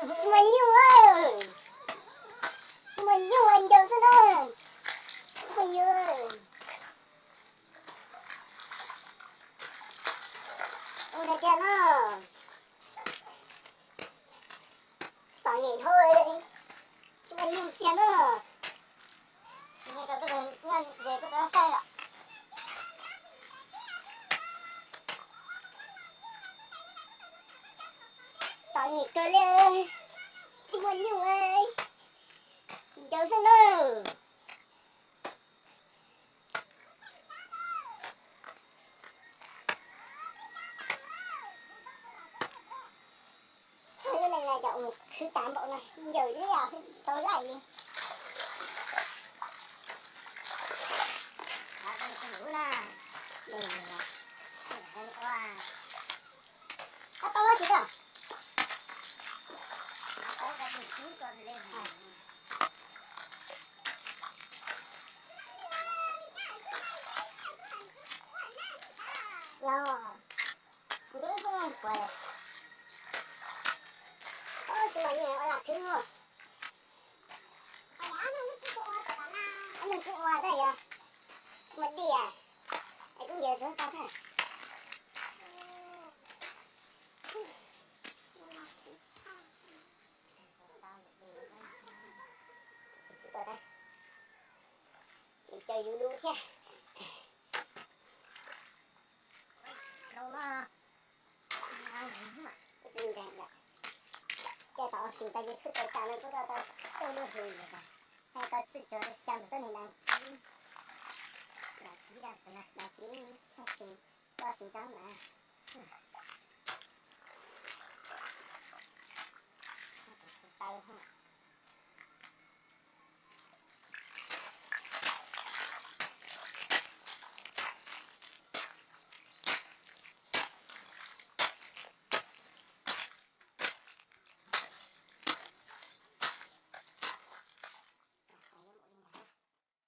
Tsis muaj nyuj, tsis muaj nyuj, ncaus xwb na. Phooj ywg, ua hais tias no, txom nyem dhau, tsis muaj nyuj tiag na. Nyob ces kuv rov saib lawm. Txom nyem kawg li, tsis muaj nyuj, ncaus xwb na. Lub neej no cov mus khwv tas npaum no ncaws liaj tau laij li. Tau tsis tau? Yog, ntev xwb puas lawm. Tsis muaj nyuj ua lam khwv. Ob leeg kuj ua tag yog tsis muaj dej, es kuj ncaws xwb tau thiab. Tseem caw yus lub thiab. Ces tau tus tau YouTube tau tas no kuj tau tau tej lub hlis lawm, tau tswj tso rau xya ntawm tuab neeg đăng ký, đăng ký rau txawv na, đăng ký txhais tes, koj tes tau mas.